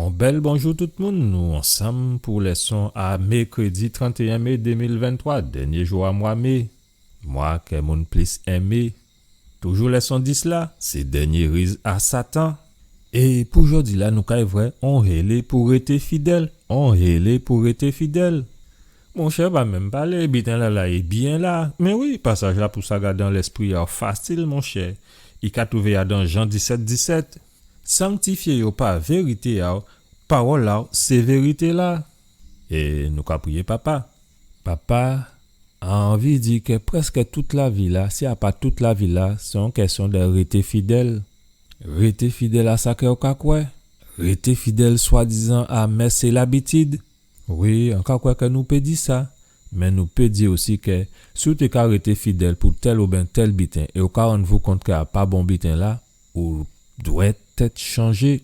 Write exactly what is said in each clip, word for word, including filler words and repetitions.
On bèl bonjou tout moun, nou ansanm pou lèson a mèkrédi trantéyen mé dé mil venntwa, dènyé jou a mwa mé. Mwa kè moun plis enmé. Toujou lèson dis la, sé dènyé riz a Satan. É pou jòdi la, nou kay vwè on hélé pou rété fidèl, on hélé pou rété fidèl. Monchè, pa menm palé, biten la la é byen la. Mé wi, pasaj la pou sa gadé an lèspri a'w fasil, monchè. I ka twouvé adan Jan disèt disèt. Sanktifyé yo pa vérité a'w, pawòl a'w sé vérité la. É nou ka priyé Papa. Papa, an anvi di kè prèskè tout lavi la, si a pa tout lavi la, sé on kèsyon dè rété fidèl. Rété fidèl a sa kè ou ka kwè. Rété fidèl swadizan a mès é labitid. Wi, an ka kwè kè nou pé di sa, mé nou pé di osi kè si ou té ka rété fidèl pou tèl oubyen tèl biten é ou ka rann vou kont kè a pa bon biten la, ou dwèt èt chanjé.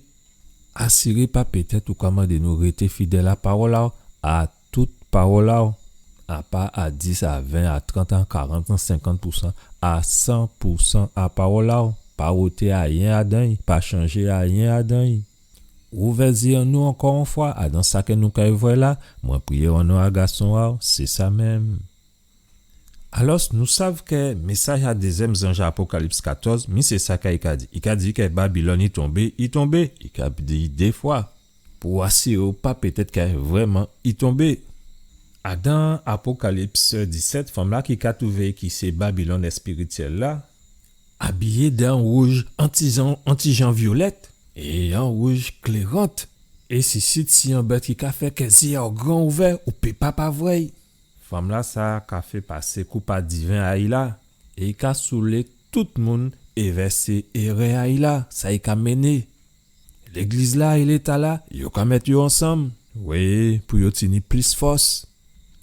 Asiré pa pétèt ou ka mandé nou rété fidèl a pawòl a'w, a tout pawòl a'w, a pa a dis, a ven, a trant, a karant, a senkant pousan, a san pousan a pawòl a'w. Pa woté ayen adan'y, pa chanjé ayen adan'y. Ouvè zyé an nou ankò on fwa, adan sa kè nou kay vwè la, mwen priyé an non a gason a'w, sé sa menm. Alòs, nou sav kè mésaj a dézyèm zanj a Apokalips katòz, mi sé sa kè i ka di. I ka di kè Babilòn i tonbé, i tonbé. I ka di dé fwa. Pou asiré'w pa pétèt kè vrèman i tonbé. Adan Apokalips disèt, fanm la ki ka twouvé ki sé Babilòn èspirityèl la, abiyé dan wouj an tijan, an tijan vyolèt, é an wouj klérant. É sisit si on bèt ki ka fè kè zyé a'w gran ouvè, ou pé pa pa vwè'y. Fanm la sa ka fè pasé koup a diven a'y la, é i ka soulé tout moun é vèsé érè a'y la, sa i ka mennen. Légliz la é Léta la, yo ka mèt yo ansanm. Wi, pou yo tini plis fòs.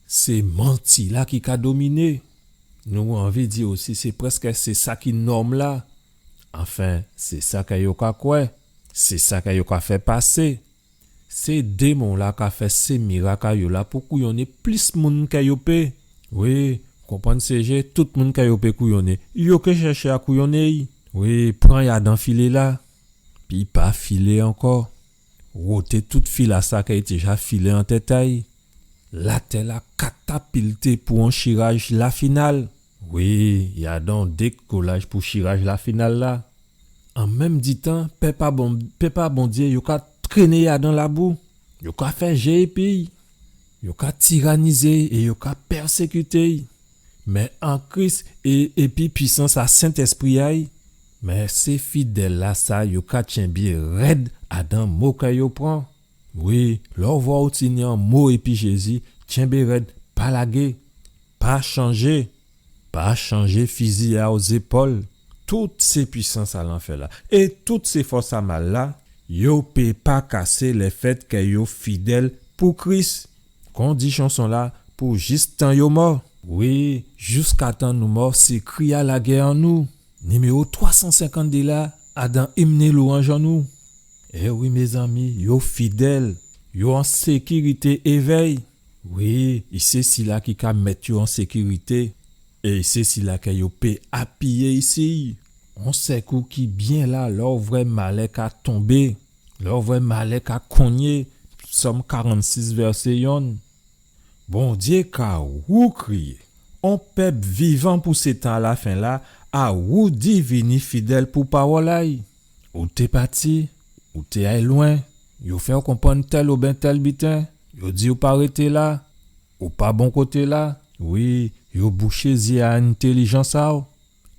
Sé manti la ki ka dominé. Nou anvi di osi, sé prèskè sé sa ki nòm la. Anfen, sé sa kè yo ka kwè. Sé sa kè yo ka fè pasé. Sé démon la ka fè sé mirak a yo la pou kouyonné plis moun kè yo pé. Wi, konprann sé jé, tout moun kè yo pé kouyonné, yo ké chèché a kouyonné'y. Wi, pran'y adan filé la. Pi pa filé ankò. Woté tout fil a sa kè i té ja filé an tèt a'y. Latè la katapilté pou on chiraj la final. Wi, i adan on dékolaj pou chiraj la final la. An menm di tan, pèp a Bon-, pèp a Bondyé, yo ka trennen adan labou. Yo ka fè jé épi'y. Yo ka tiranizé'y é yo ka pèsékité'y. Mé an Kris é, épi pwisans a Sentèspri a'y, mé sé fidèl la sa yo ka tjenbé rèd adan mo kè yo pran. Wi, lè ou vwè ou tini on mo épi Jézi, tjenbé rèd, pa lagé, pa chanjé, pa chanjé fizi a'w zépòl. Tout sé pwisans a lanfè la é tout sé fòs a mal la, yo pé pa kasé lèfèt kè yo fidèl pou Kris. Kon di chanson la, pou jis tan yo mò. Wi, jiskatan nou mò, sé kri a lagè an nou. Niméwo twa san senkant dé la, adan imn é lwanj an nou. É wi, mézanmi, yo fidèl, yo an sékirité évè'y. Wi, i sé sila ki ka mèt yo an sékirité, é i sé sila kè yo pé apiyé isi. On sèkou ki byen la, lè ou vwè malè ka tonbé, lè ou vwè malè ka kongné, Sòm karannsis, vèsé yonn. Bondyé ka wou kriyé, on pèp vivan pou sé tan a lafen la, a wou divini fidèl pou pawòl a'y. Ou té pati, ou té ay lwen, yo fè'w konprann tèl oubyen tèl biten, yo di'w pa rété la, ou pa bon koté la, wi, yo bouché zyé a entèlijans a'w.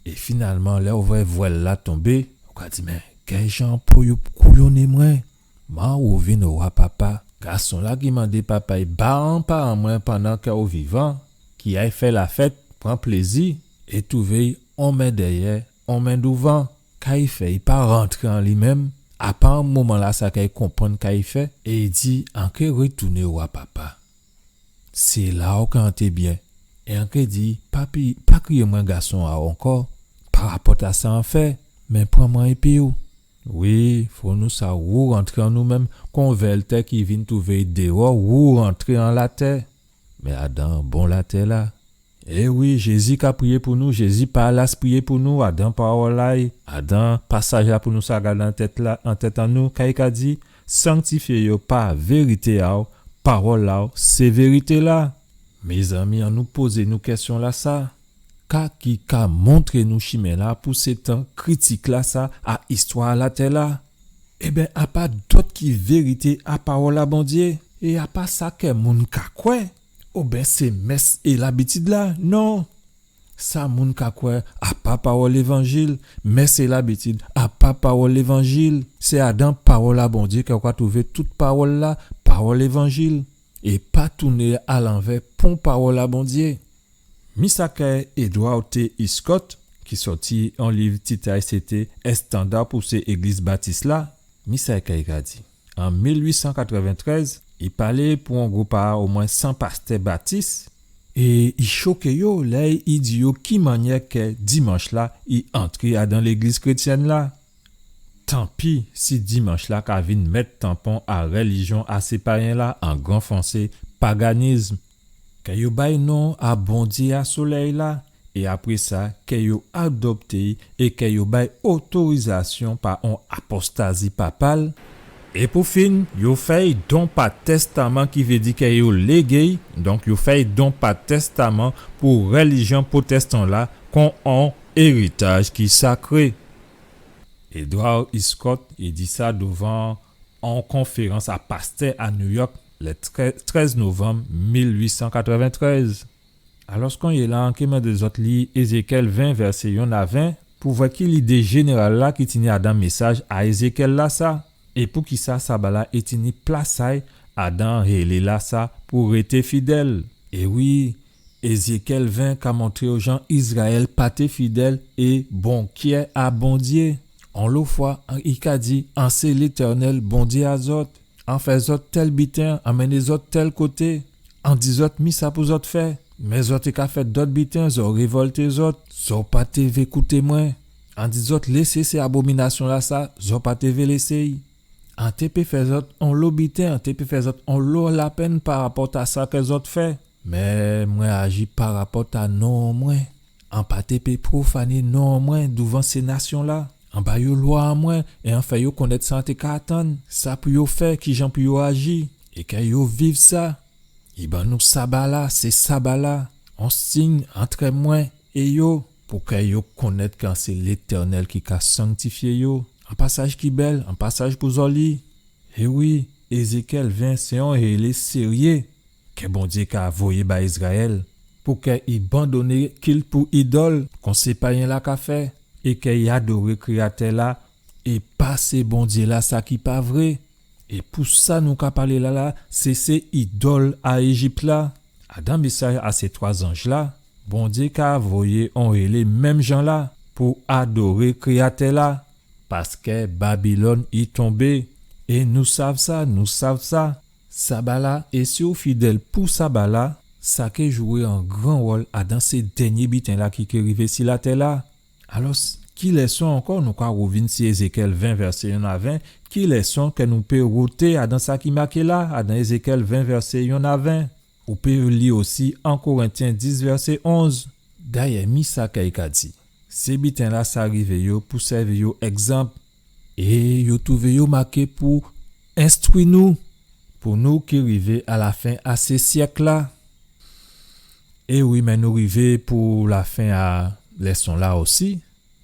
É finalman, lè ou vwè vwèl la tonbé, ou ka di, mé kèl jan pou yo kouyonné mwen? Man ou vin owa papa. Gason la ki mandé papa'y ba an pa an mwen pandan kè ou vivan, ki ay fè lafèt, pran plézi, é twouvé'y on men dèyè, on men douvan. Ka i fè, i pa rantré an li menm, a pa an moman la sa kè i konprann ka i fè, é i di, an ké rétouné owa papa. Sé la ou ka anté byen. É an ké di, papi, pa kriyé mwen gason a'w ankò, parapòt a sa an fè, mé pran mwen épi'w. Wi, fò nou sa wou rantré an nou menm, kon vèltè ki vin twouvé'y déwò, wou rantré an latè. Mé adan bon latè la. É wi, Jézi ka priyé pou nou, Jézi pa las priyé pou nou, adan pawòl a'y, adan pasaj la pou nou sa gadé an tèt la, an tèt an nou, ka i ka di, Sanktifyé yo pa vérité a'w, pawòl a'w sé vérité-la. Mézanmi, annou pozé nou kèsyon-lasa. Ka ki ka montré nou chimen-la pou sé tan kritik-lasa a istwa a latè-la? Ében, a pa dòt ki vérité a pawòl a Bondyé, é a pa sa kè moun ka kwè, oben sé mès é labitid-la, non. Sa moun ka kwè, a pa pawòl Lévanjil, mès é labitid, a pa pawòl Lévanjil. Sé adan pawòl a Bondyé kè ou ka twouvé tout pawòl-la, pawòl Lévanjil. É pa touné a lanvè pon pawòl a Bondyé. Mi sa kè Edward T. Scott, ki sòti on liv tit a'y sété Estanda pou sé Égliz Batis-la, mi sa kè i ka di. An mil ui san katrèventrèz, i palé pou on gwoup a omwen san pastè batis, é i choké yo lè i di yo ki mannyè kè dimanch-la i antré adan légliz krétyèn-la. Tanpi si dimanch-la ka vin mèt tanpon a rèlijyon a sé payen-la, an gran fransé, paganism. Kè yo bay non a bondyé a solèy-la, é apré sa, kè yo adopté'y é kè yo bay otorizasyon pa on apostazi papal. É pou fin, yo fè'y don pa tèstaman, ki vé di kè yo légé'y, donk yo fè'y don pa tèstaman pou rèlijyon pwotèstan-la kon on éritaj ki sakré. Edward Scott, i di sa douvan on konférans a pastè a New York, lè trè-, trèz novanm mil ui san katrèventrèz. Alò, konyéla, an ké mandé zòt li Ézékyèl ven, vèsé yonn a ven, pou vwè ki lidé jénéral-la ki tini adan mésaj a Ézékyèl-lasa, é poukisa saba-la i tini plas a'y adan hélé-lasa pou rété fidèl. É wi, Ézékyèl ven ka montré yo jan Izrayèl pa té fidèl é bon kyè a Bondyé. Onlo fwa, i ka di, an sé Létènèl, Bondyé a zòt. An fè zòt tèl biten, an mennen zòt tèl koté. An di zòt mi sa pou zòt fè. Mé zòt té ka fè dòt biten, zò révòlté zòt. Zò pa té vé kouté mwen. An di zòt lésé sé abominasyon-lasa, zò pa té vé lésé'y. An té pé fè zòt onlo biten, an té pé fè zòt onlo lapenn pa rapòt a sa kè zòt fè. Mé mwen aji pa rapòt a non an mwen. An pa té pé pwofané non an mwen douvan sé nasyon-la. An ba yo lwa an mwen, é an fè yo konnèt sa an té ka atann, sa pou yo fè, kijan pou yo aji, é kè yo viv sa. I ban nou saba-la, sé saba-la, on sign antrè mwen é yo, pou kè yo konnèt kè sé Létènèl ki ka sanktifyé yo. On pasaj ki bèl, on pasaj pou zò li. É wi, Ézékyèl ven sé on hélé séryé kè Bondyé ka voyé ba Izrayèl, pou kè i bandonné kilt pou idòl, kon sé payen-la ka fè, é kè i adoré Kréyatè-la, é pa sé bondyé-lasa ki pa vré. É pou sa nou ka palé la la, sé, sé idòl a Éjip-la. Adan mésaj a sé twa zanj-la, Bondyé ka voyé on hélé menm jan-la pou adoré Kréyatè-la. Paskè Babilòn i tonbé. É nou sav sa, nou sav sa. Saba-la, é si ou fidèl pou saba-la, sa ké jwé on gran wòl adan sé dènyé biten-la ki ké rivé si latè-la. Alò, ki lèson ankò nou ka wouvin si Ézékyèl ven, vèsé yonn a ven, ki lèson kè nou pé woté adan sa ki maké la, adan Ézékyèl ven, vèsé yonn a ven? Ou pé li osi An Korentyen dis, vèsé onz. Dayè, mi sa kè i ka di. Sé biten-lasa rivé yo pou sèvi yo ègzanp. É yo twouvé yo maké pou enstwi nou, pou nou ki rivé a lafen a sé syèk-la. É wi, mé nou rivé pou lafen a lèson-la osi.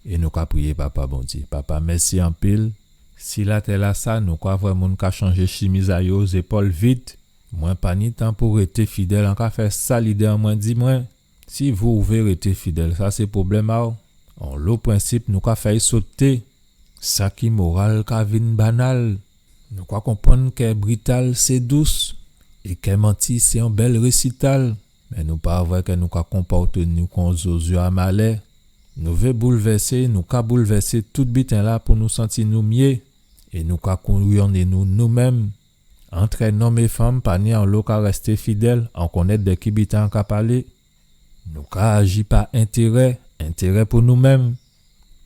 É nou ka priyé Papa Bondyé. Papa, mèsi anpil. Si latè-lasa, nou ka vwè moun ka chanjé chimiz a yo, zépòl vid. Mwen pa ni tan pou rété fidèl, an ka fè sa lidé an mwen di mwen. Si vou ou vé rété fidèl, sa sé pwoblèm a'w. Onlo prensip nou ka fè'y soté. Sa ki moral ka vin banal. Nou ka konprann kè brital sé dous, é kè manti sé on bèl résital. Mé nou pa vwè kè nou ka konpòté nou kon zozo a malè. Nou vé boulvèsé, nou ka boulvèsé tout biten-la pou nou santi nou myé, é nou ka kouyonné nou, nou menm. Antrè nonm é fanm, pa ni onlo ka rèsté fidèl, an konnèt dè ki biten an ka palé. Nou ka aji pa entérè, entérè pou nou menm.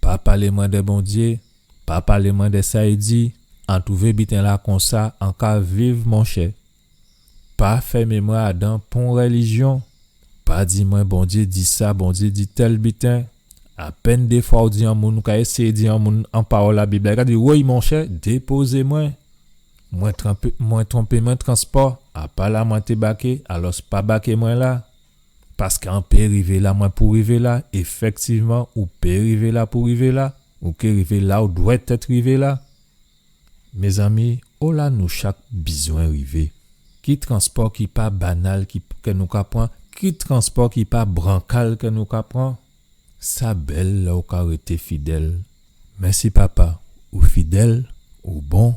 Pa palé mwen dè Bondyé, pa palé mwen dè sa i di, an twouvé biten-la konsa, an ka viv, monchè. Pa fèmé mwen adan pon rèlijyon. Pa di mwen Bondyé di sa, Bondyé di tèl biten. Apèn défwa ou di on moun, ou ka éséyé di on moun on pawòl a Bib-la, i ka di, woy, monchè, dépozé mwen. mwen tranpé, mwen tronpé mwen transpò, a pa la mwen té baké, alòs pa baké mwen la. Paskè an pé rivé la mwen pou rivé la, éfèktivman, ou pé rivé la pou rivé la, ou ké rivé la ou dwèt èt rivé la. Mézanmi, ola nou chak bizwen rivé? Ki transpò ki pa banal ki, kè nou ka pran? Ki transpò ki pa brankal kè nou ka pran? Sa bèl lè ou ka rété fidèl. Mèsi, Papa, ou fidèl, ou bon,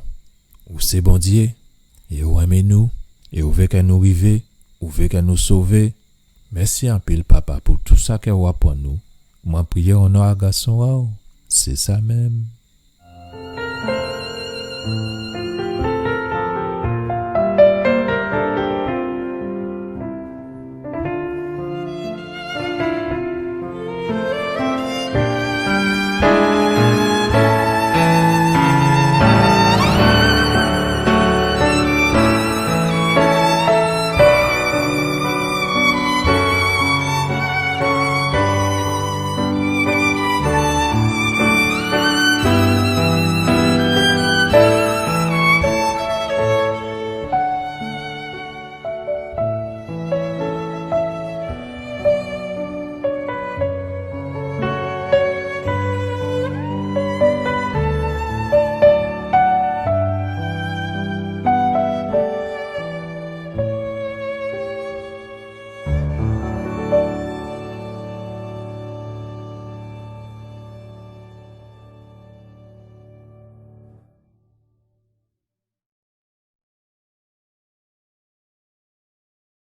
ou sé Bondyé, é ou enmé nou, é ou vé kè nou rivé, ou vé kè nou sové. Mèsi anpil, Papa, pou tou sa kè ou aprann nou. Mwen priyé o non a Gason a'w. Sé sa menm.